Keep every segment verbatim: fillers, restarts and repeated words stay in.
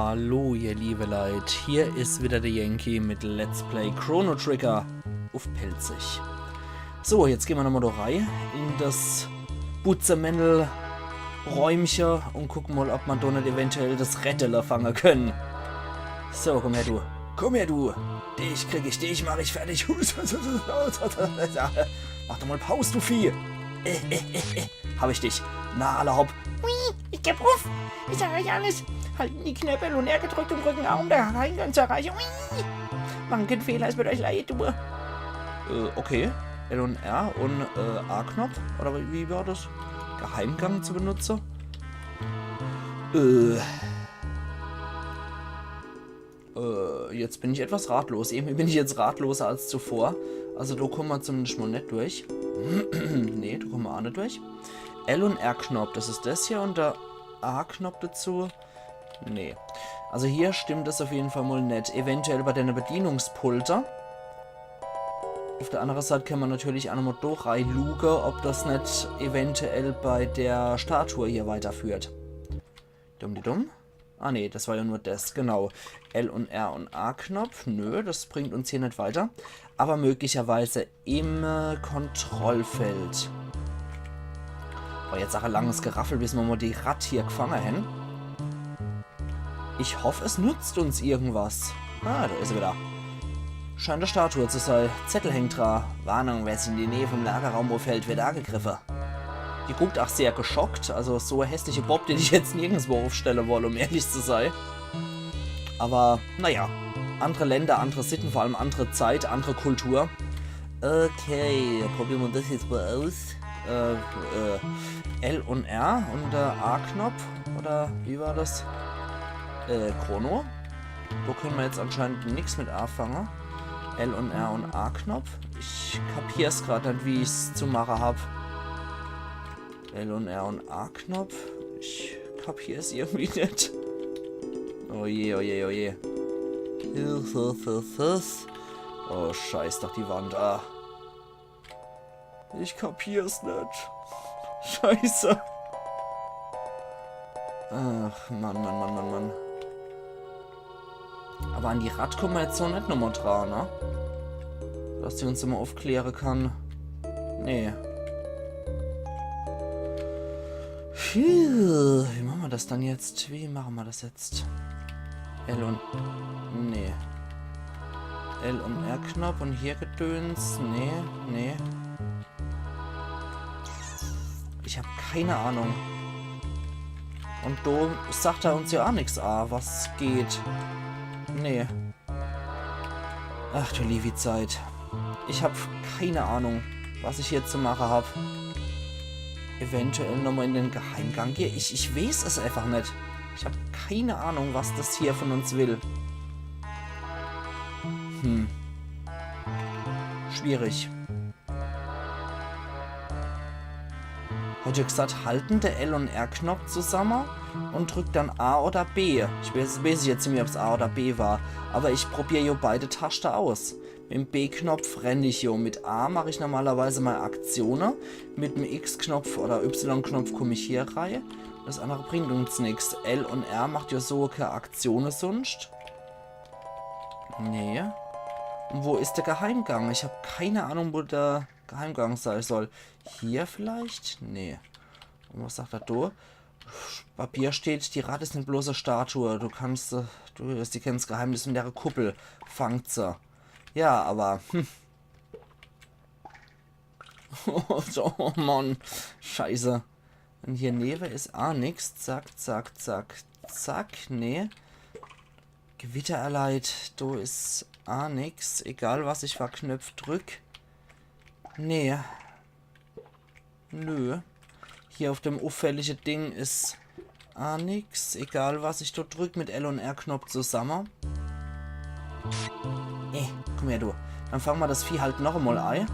Hallo, ihr liebe Leit, hier is wieder der Yankee mit Let's Play Chrono Trigger uff Pälzisch. So, jetzt gehn mer nochmol do rei in das Butzemännel-Räumche un gucke mol, ob mer do net eventuell das Rätsel fange kenne. So, komm her, du. Komm her, du. Dich krieg ich, dich mach ich fertig. Mach doch mol Paus, du Vieh. Äh, äh, äh, äh. Hab ich dich. Na, alla hopp. Ui, ich geb uff. Ich sag euch alles. Halten die Knöppel un R gedrückt un drücken A, um de Geheimgang zu erreichen. Ui. Machen kein Fehler, es wird euch leid tun. Äh, okay. L un R un, äh, A-Knopf? Oder wie, wie war das? Geheimgang zu benutzen? Äh. Äh, jetzt bin ich etwas ratlos. Irgendwie bin ich jetzt ratloser als zuvor. Also do komme mer zumindest mol net durch. Nee, do komme mer aa net durch. L un R-Knopf, das is das hier un der A-Knopf dazu. Nee. Also hier stimmt das uff jeden Fall mol net. Eventuell bei dene Bedienungspulte. Uff der annere Seit kenne mer natürlich aa nochmol do rei luge, ob das net eventuell bei der Statue hier weiterführt. Dumm die dumm. Ah nee, das war ja nur das, genau. L un R un A-Knopf, nö, das bringt uns hier net weiter. Aber möglicherweise im, äh, Kontrollfeld. War jetzt aa e langes Geraffel, bis mer mol die Ratt hier gfange hen. Ich hoff, es nutzt uns irgendwas. Ah, do is er wieder. Scheint e Statue zu sei. Zettel hängt dra. Warnung, wer sich in die Nähe vom Lagerraum fällt, wird angegriffen. Die guckt aa sehr geschockt. Also so e hässliche Bobb, die ich jetzt nirgendswo uffstelle woll, um ehrlich zu sei. Aber, naja. Andere Länder, andere Sitten, vor allem andere Zeit, andere Kultur. Okay, probiere mer das jetzt mol aus. Äh, äh, L un R un der A-Knopf. Oder wie war das? Äh, Chrono. Do kenne mer jetzt anscheinend nix mit aafange. L un R un A-Knopf. Ich kapier's grad net, wie ich's zu mache hab. L un R un A-Knopf. Ich kapier's irgendwie net. Oh je, oh je, oh je. Hilfe, Hilfe. Oh, scheiß doch die Wand a. Ich kapier's net. Scheiße. Ach, Mann, Mann, Mann, Mann, Mann. Aber an die Ratt komme mer jetzt so net nochmol dra, ne? Dass die uns immer uffkläre kann. Nee. Puh, wie mache mer das dann jetzt? Wie mache mer das jetzt? L un... Nee. L un R-Knopf un hier Gedöns. Nee, nee. Ich hab keine Ahnung. Un do sagt er uns ja aa nix aa, was geht. Nee. Ach du liewi Zeit. Ich hab keine Ahnung, was ich hier zu mache hab. Eventuell nochmol in den Geheimgang gehe. Ich, ich weeß es einfach net. Ich hab keine Ahnung, was das hier von uns will. Hm. Schwierig. Hat ja gesagt, halten der L- und R-Knopf zusammen und drückt dann A oder B. Ich weiß, weiß ich jetzt nicht mehr, ob's A oder B war, aber ich probier jo beide Taste aus. Mit dem B-Knopf renn ich jo, mit A mach ich normalerweise meine Aktione, mit dem X-Knopf oder Y-Knopf komm ich hier rei. Das andere bringt uns nix. L und R macht ja so keine Aktione sonst. Nee. Und wo ist der Geheimgang? Ich hab keine Ahnung, wo der Geheimgang sein soll. Hier vielleicht? Nee. Und was sagt er do? Papier steht, die Ratt is net bloß e Statue. Du kannst, äh, du, sie kennt das Geheimnis von der Kuppel. Fangt se. Ja, aber, hm. So, oh Mann. Scheiße. Und hier newe is a nix. Zack, zack, zack, zack. Nee. Gewitter erleid. Do is a nix. Egal, was ich verknöpft drück. Nee. Nö. Hier auf dem auffällige Ding is a nix. Egal, was ich dort drück, mit L- und R-Knopf zusammen. Äh, komm her, du. Dann fang ma das Vieh halt noch einmal ei. Äh,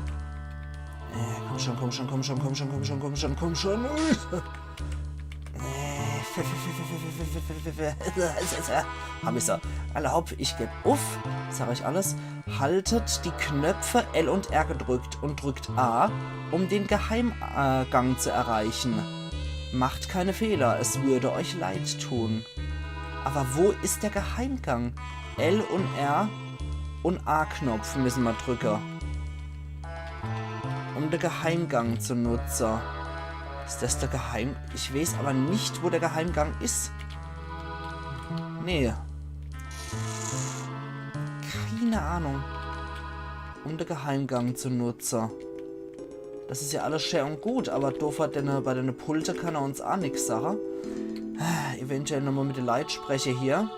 komm schon, komm schon, komm schon, komm schon, komm schon, komm schon, komm schon. Äh, hab ich se. Alla hopp, ich geb uff. Sag euch alles. Haltet die Knöpfe L und R gedrückt und drückt A, um den Geheimgang zu erreichen. Macht keine Fehler, es würde euch leid tun. Aber wo is der Geheimgang? L und R und A-Knopf müssen wir drücken. Um den Geheimgang zu nutzen. Is das der Geheim-, ich weiß aber nicht, wo der Geheimgang is. Nee. Keine Ahnung. Um den Geheimgang zu nutzen. Das is ja alles schön und gut, aber do vor dene, bei dene Pulte kann er uns a nix sagen. Eventuell nochmal mit de Leit spreche hier.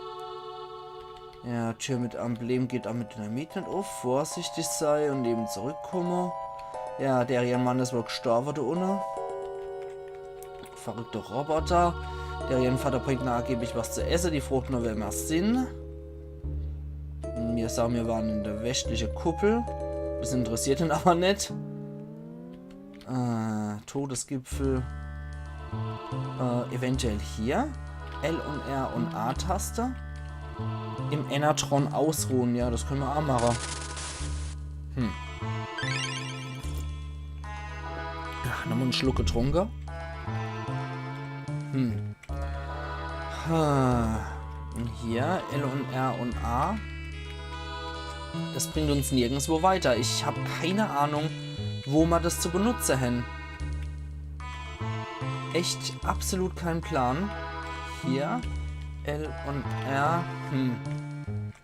Ja, Tür mit Emblem geht auch mit Dynamit nicht auf. Vorsichtig sei und eben zurückkomme. Ja, der Mann is wohl gestorben, da unne. Verrückter Roboter. Der Vater bringt na angeblich was zu esse. Die fragt nur, wer mer sin. Mir sagen, mir waren in der westliche Kuppel. Das interessiert ihn aber net. Äh, Todesgipfel. Äh, eventuell hier. L und R und A-Taste. Im Enertron ausruhen. Ja, das können wir auch machen. Hm. Ach, nochmal einen Schluck getrunken. Hm. Ha. Und hier L und R und A. Das bringt uns nirgendwo weiter. Ich hab keine Ahnung, wo ma das zu benutze hen. Echt absolut kein Plan. Hier L und R. Hm.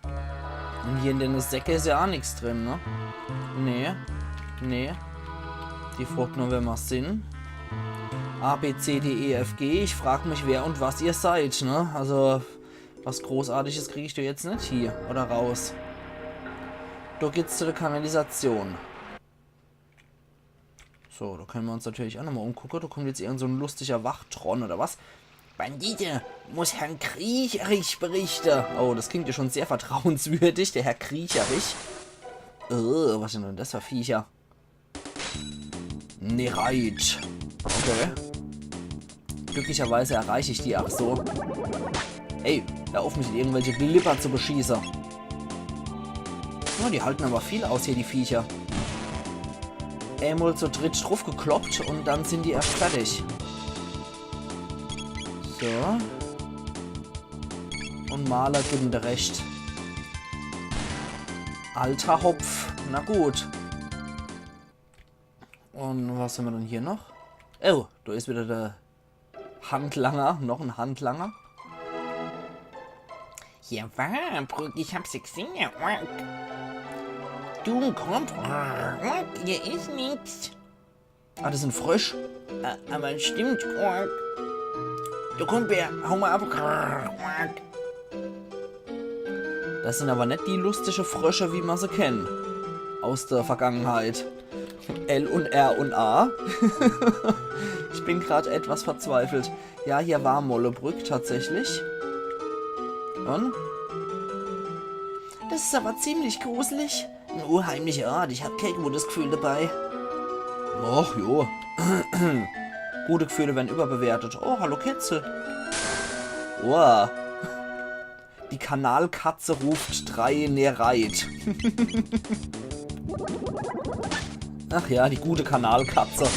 Und hier in dene Säcke is ja auch nix drin, ne? Nee. Nee. Die fragt nur, wer ma sin. A, B, C, D, E, F, G. Ich frag mich, wer und was ihr seid, ne? Also, was Großartiges krieg ich da jetzt net hier oder raus. Da geht's zu der Kanalisation. So, da können wir uns natürlich auch nochmal umgucken. Da kommt jetzt irgend so ein lustiger Wachtron oder was? Bandite, muss Herrn Kriecherich berichten. Oh, das klingt ja schon sehr vertrauenswürdig, der Herr Kriecherich. Äh, was sind denn das für Viecher? Nereit. Okay. Glücklicherweise erreiche ich die auch so. Ey, hör auf, mich in irgendwelche Glipper zu beschießen. Ja, die halten aber viel aus hier, die Viecher. Einmal zu dritt draufgekloppt und dann sind die erst fertig. So. Und Marle gibt ihm de Recht. Alter Hopf. Na gut. Und was haben wir denn hier noch? Oh, da ist wieder der Handlanger. Noch ein Handlanger. Hier war Brück, ich hab sie gesehen. Du, komm, hier ist nichts. Ah, das sind Frösche. Äh, aber stimmt, Quark. Du, komm, Bär, hau mal ab. Quark. Das sind aber net die lustige Frösche, wie ma se kennen. Aus der Vergangenheit. L und R und A. Ich bin grad etwas verzweifelt. Ja, hier war Mollebrück tatsächlich. Und? Das ist aber ziemlich gruselig. Ein unheimlicher Ort. Ich hab kein gutes Gefühl dabei. Och, jo. Gute Gefühle werden überbewertet. Oh, hallo Kätze. Wow. Die Kanalkatze ruft drei Nereit. Ach ja, die gute Kanalkatze.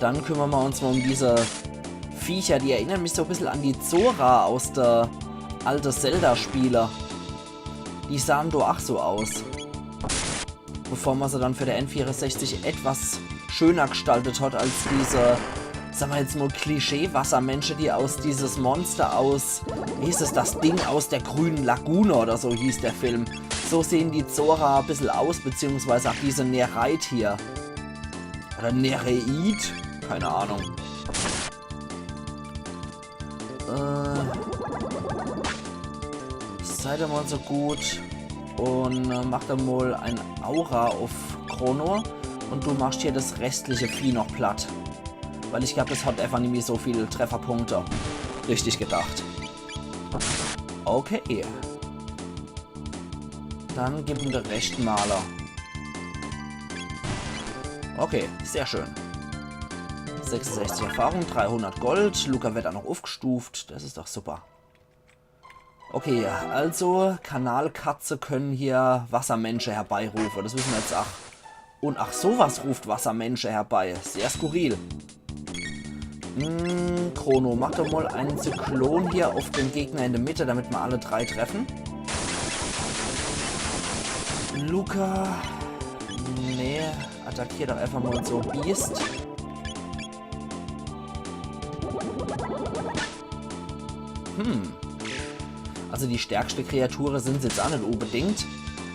Dann kümmern wir uns mal um diese Viecher. Die erinnern mich so ein bisschen an die Zora aus der alte Zelda-Spiele. Die sahen doch auch so aus. Bevor man sie dann für der N vierundsechzig etwas schöner gestaltet hat als diese, sagen wir jetzt mal, Klischee-Wassermensche, die aus dieses Monster aus, wie hieß es, das Ding aus der grünen Lagune oder so hieß der Film. So sehen die Zora ein bisschen aus, beziehungsweise auch diese Nereit hier. Oder Nereid? Keine Ahnung. Äh, seid ihr mal so gut und, äh, macht dann mal ein Aura auf Chrono und du machst hier das restliche Vieh noch platt. Weil ich glaub, das hat einfach nicht mehr so viele Trefferpunkte. Richtig gedacht. Okay. Dann gib ihm de Recht, Marle. Okay, sehr schön. Sechsundsechzig Erfahrung, dreihundert Gold. Lucca wird auch noch aufgestuft. Das ist doch super. Okay, also Kanalkatze können hier Wassermensche herbeirufen. Das wissen wir jetzt auch. Und ach, sowas ruft Wassermensche herbei. Sehr skurril. Hm, Chrono, mach doch mal einen Zyklon hier auf den Gegner in der Mitte, damit wir alle drei treffen. Lucca. Nee, attackier doch einfach mal so Beast. Hm. Also die stärkste Kreatur sind se jetzt auch nicht unbedingt.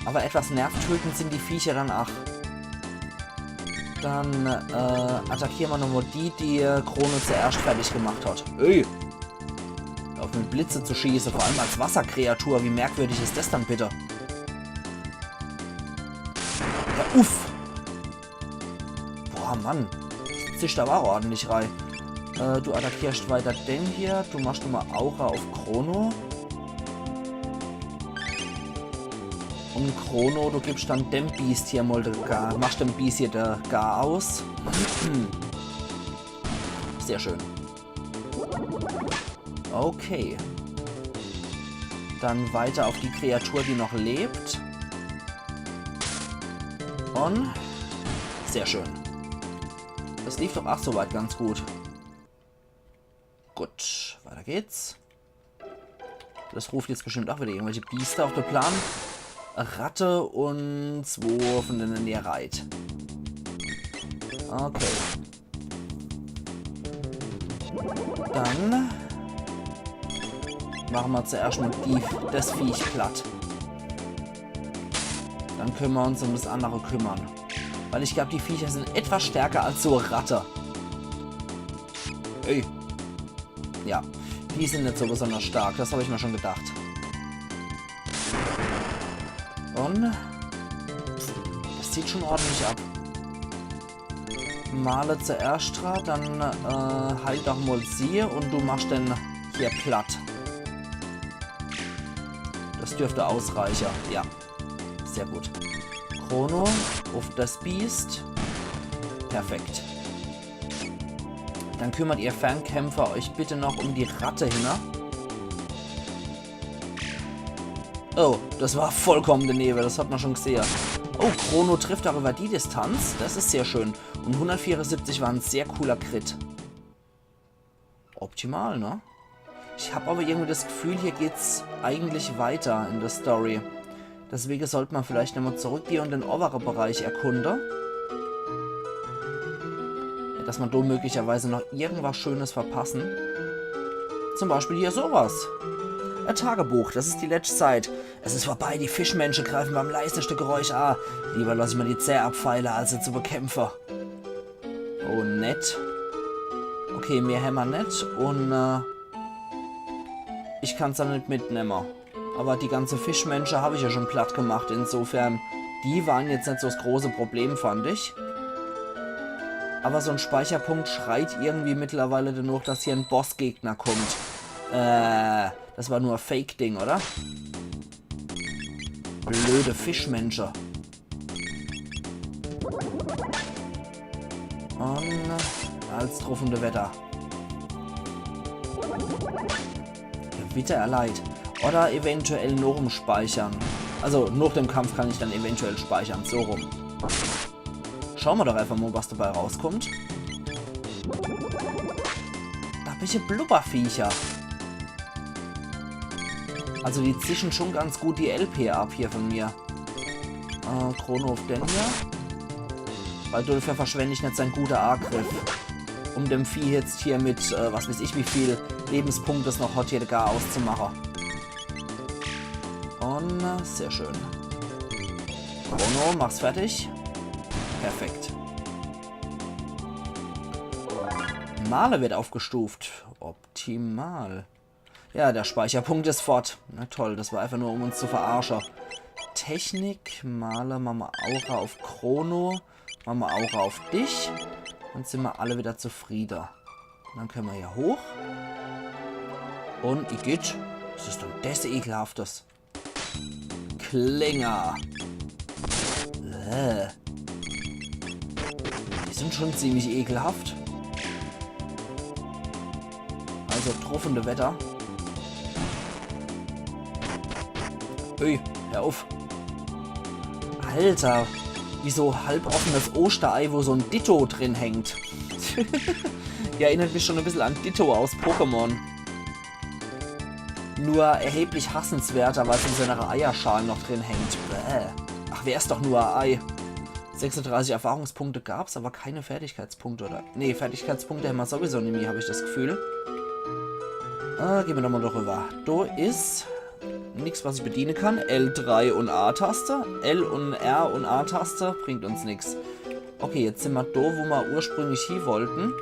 Aber etwas nervtötend sind die Viecher dann auch. Dann äh, attackieren wir nochmal die, die äh, Chrono zuerst fertig gemacht hat. Ey! Auf mit Blitze zu schießen, vor allem als Wasserkreatur. Wie merkwürdig ist das dann bitte? Ja, uff! Boah, Mann. Das zischt aber auch ordentlich rein. Äh, du attackierst weiter den hier. Du machst nochmal Aura auf Chrono. Und Chrono, du gibst dann dem Beast hier mal de Gar, machst dem Beast hier de Gar aus. Sehr schön. Okay. Dann weiter auf die Kreatur, die noch lebt. Und sehr schön. Das lief doch ach soweit ganz gut. Gut, weiter geht's. Das ruft jetzt bestimmt auch wieder irgendwelche Biester auf den Plan. Ratte und zwo von denen ihr reit. Okay. Dann machen wir zuerst mal die, das Viech platt. Dann können wir uns um das andere kümmern. Weil ich glaube, die Viecher sind etwas stärker als so eine Ratte. Ey. Ja, die sind nicht so besonders stark, das habe ich mir schon gedacht. Und das zieht schon ordentlich ab. Male zuerst dran, dann äh, heil doch mal sie und du machst den hier platt. Das dürfte ausreichen, ja. Sehr gut. Chrono, auf das Biest. Perfekt. Dann kümmert ihr Fernkämpfer euch bitte noch um die Ratte hinne. Oh, das war vollkommen daneben, das hat man schon gesehen. Oh, Chrono trifft auch über die Distanz. Das ist sehr schön. Und hundertvierundsiebzig war ein sehr cooler Crit. Optimal, ne? Ich hab aber irgendwie das Gefühl, hier geht's eigentlich weiter in der Story. Deswegen sollte man vielleicht nochmal zurückgehen und den oberen Bereich erkunden. Ja, dass man da möglicherweise noch irgendwas Schönes verpassen. Zum Beispiel hier sowas. Ein Tagebuch, das ist die letzte Zeit. Es ist vorbei, die Fischmenschen greifen beim leisesten Geräusch an. Lieber lass ich mir die Zähne abfeilen, als sie zu bekämpfen. Oh, nett. Okay, mehr hämmer net. Und äh, ich kann's dann net mitnemme. Aber die ganze Fischmenschen hab ich ja schon platt gemacht. Insofern, die waren jetzt net so das große Problem, fand ich. Aber so ein Speicherpunkt schreit irgendwie mittlerweile danach, dass hier ein Bossgegner kommt. Äh, das war nur ein Fake-Ding, oder? Blöde Fischmenschen. Und als truffende Wetter. Gewitter erleid. Oder eventuell noch dem Speichern. Also noch dem Kampf kann ich dann eventuell speichern. So rum. Schauen wir doch einfach mal, was dabei rauskommt. Da bische Blubberviecher. Also die zischen schon ganz gut die L P ab hier von mir. Äh, Krone auf den hier. Weil dafür verschwende ich net sein guter Angriff. Um dem Vieh jetzt hier mit, äh, was weiß ich wie viel Lebenspunkte es noch hat, hier gar auszumachen. Und äh, sehr schön. Chrono, mach's fertig. Perfekt. Marle wird aufgestuft. Optimal. Ja, der Speicherpunkt ist fort. Na toll, das war einfach nur, um uns zu verarschen. Technik, Marle, Mama Aura auf Chrono, Mama Aura auf dich. Dann sind wir alle wieder zufrieden. Und dann können wir hier hoch. Und igitt, was ist denn das Ekelhaftes? Klinger. Äh. Die sind schon ziemlich ekelhaft. Also truffende Wetter. Ui, hör auf. Alter, wie so halboffenes Osterei, wo so ein Ditto drin hängt. Die erinnert mich schon e bissel an Ditto aus Pokémon. Nur erheblich hassenswerter, weil sie in so einer Eierschale noch drin hängt. Bäh. Ach, wär's doch nur e Ei. Sechsunddreißig Erfahrungspunkte gab's, aber keine Fertigkeitspunkte, oder? Nee, Fertigkeitspunkte hämmer sowieso nimmi, hab ich das Gefühl. Äh, gehn mer doch mal darüber. Do is nix, was ich bediene kann. L drei und A-Taste. L und R und A-Taste bringt uns nix. Okay, jetzt sin mer do, wo mer ursprünglich hie wollten.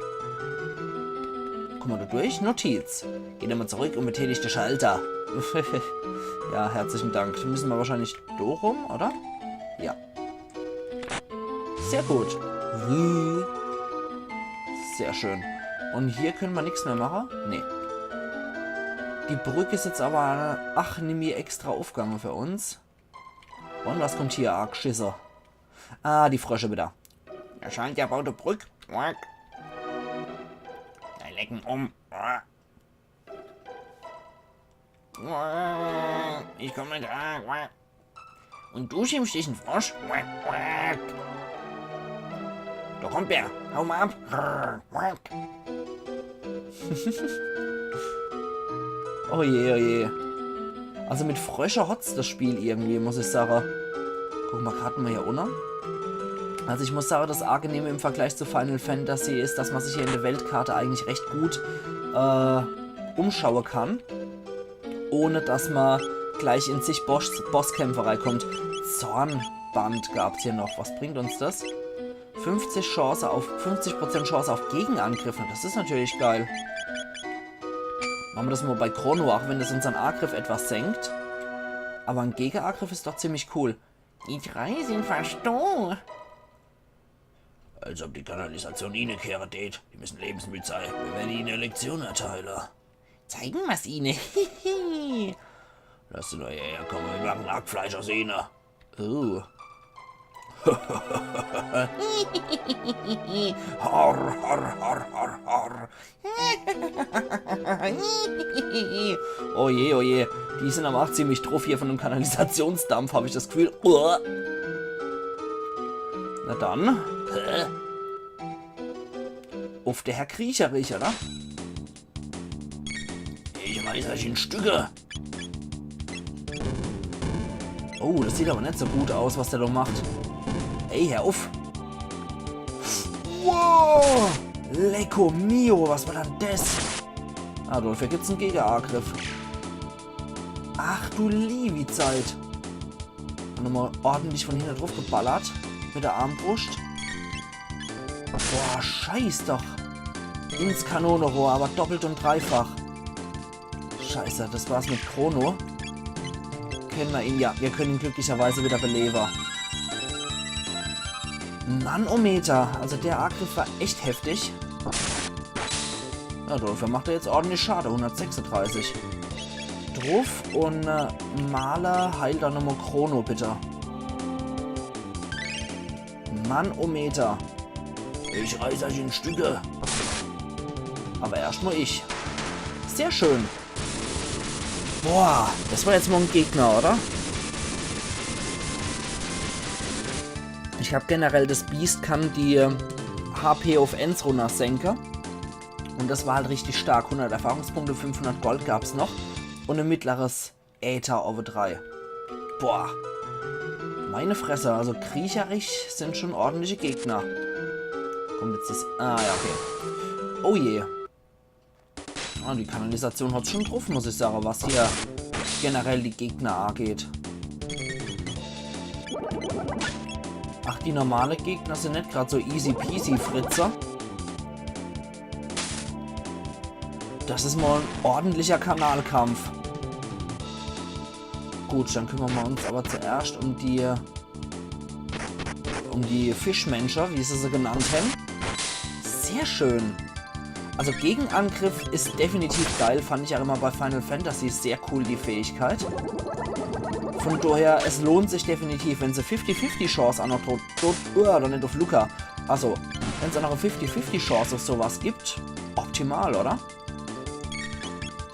Komm mer do durch? Notiz. Geh nochmal zurück und betätig de Schalter. Ja, herzlichen Dank. Do müssen mer wahrscheinlich do rum, oder? Ja. Sehr gut. Sehr schön. Und hier können mer nix mehr mache? Nee. Die Brück is jetzt aber, ach, nimmi extra uffgange für uns. Und was kommt hier? Ah, Gschisse. Ah, die Frösche wieder. Erscheint ja, baut die Brück. Quack. Sei lecken um. Ich komm nicht an. Und du schimpfst, ich en Frosch? Da kommt er. Hau mal ab. Oh je, oh je. Also mit Frösche hat's das Spiel irgendwie, muss ich sage. Guck mal grad mal hier unne. Also ich muss sage, das Angenehme im Vergleich zu Final Fantasy is, dass man sich hier in der Weltkarte eigentlich recht gut äh, umschaue kann, ohne dass man gleich in zig Boss Bosskämpfe reinkommt. Zornband gab's hier noch. Was bringt uns das? fünfzig Chance auf, fünfzig Prozent Chance auf Gegenangriffe. Das is natürlich geil. Mache mer das mal bei Chrono, auch wenn das unseren Angriff etwas senkt. Aber en Gegenangriff is doch ziemlich cool. Die drei sin fast do. Als ob die Kanalisation ihne gehöre tät. Die müssen lebensmüd sei. Wir werden ihne e Lektion erteile. Zeigen mer's ihne. Lasst sie nur hierher komme. Wir machen Hackfleisch aus ihne. Oh. Har, har, har, har, har. Oh je, oh je. Die sin aber auch ziemlich druff hier von dem Kanalisationsdampf, hab ich das Gefühl. Uah. Na dann. Hä? Uff, der Herr Kriecherich, oder? Ich reiß euch in Stücke. Oh, das sieht aber net so gut aus, was der da macht. Ey, hör uff. Wow! Lecko mio, was war dann das? Ah, dafür gibt's en Gegenangriff. Ach du liewi Zeit. Und nochmal ordentlich von hinten drauf geballert. Mit der Armbrust. Boah, scheiß doch. Ins Kanonerohr, aber doppelt und dreifach. Scheiße, das war's mit Chrono. Können wir ihn, ja, wir können ihn glücklicherweise wieder beleben. Manometer, also der Angriff war echt heftig. Ja, dafür macht er jetzt ordentlich Schade, hundertsechsunddreißig. Drauf und äh, Marle, heil dann nochmal Chrono, bitte. Manometer. Ich reiß euch in Stücke. Aber erstmal ich. Sehr schön. Boah, das war jetzt mal en Gegner, oder? Ich glaub generell, das Biest kann die äh, H P auf eins runtersenke. Und das war halt richtig stark. Hundert Erfahrungspunkte, fünfhundert Gold gab's noch. Und e mittleres Äther Overdrive. Boah. Meine Fresse, also Kriecherich sind schon ordentliche Gegner. Kommt jetzt das. Ah, ja, okay. Oh je. Ah, die Kanalisation hat's schon drauf, muss ich sagen, was hier generell die Gegner angeht. Ach, die normale Gegner sind net grad so easy peasy, Fritze. Das is mal en ordentlicher Kanalkampf. Gut, dann kümmern wir uns aber zuerst um die, um die Fischmenscher, wie sie sie genannt haben. Sehr schön. Also Gegenangriff is definitiv geil, fand ich auch immer bei Final Fantasy sehr cool, die Fähigkeit. Von daher, es lohnt sich definitiv, wenn sie fifty fifty Chance auch noch tot, tot, uh, doch net auf Lucca. Also, wenn's auch noch e fifty fifty Chance auf sowas gibt, optimal, oder?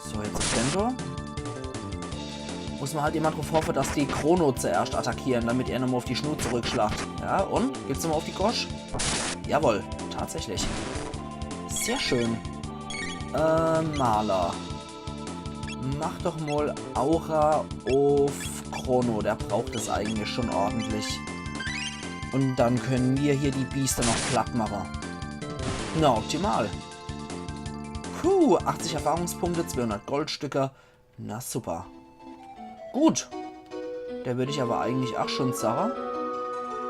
So, jetzt auf den da. Muss man halt immer drauf hoffen, dass die Chrono zuerst attackieren, damit er nochmal auf die Schnut zurückschlacht. Ja, und? Gibt's nochmal auf die Gosch? Jawohl, tatsächlich. Sehr schön. Äh, Marle. Mach doch mol Aura uff Chrono. Der braucht es eigentlich schon ordentlich. Und dann können mir hier die Biester noch platt mache. Na, optimal. Puh, achtzig Erfahrungspunkte, zweihundert Goldstücke. Na super. Gut. Da würd ich aber eigentlich ach schon sage,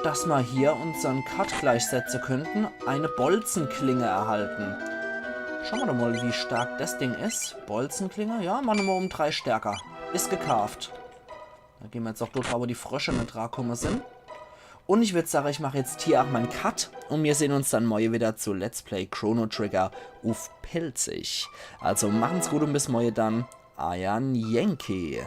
dass ma hier unsern Cut gleich setze könnten. Eine Bolzenklinge erhalten. Schaue ma doch mol, wie stark das Ding is. Bolzenklinge, ja, mache ma um drei stärker. Is gekaaft. Da gehn ma jetzt ach dort, wo die Frösche net drakumme sin. Und ich würd sage, ich mach jetzt hier ach mein Cut und mir sehn uns dann morje wieder zu Let's Play Chrono Trigger uff Pälzisch. Also machen's gut und bis morje dann. Eier Yankee.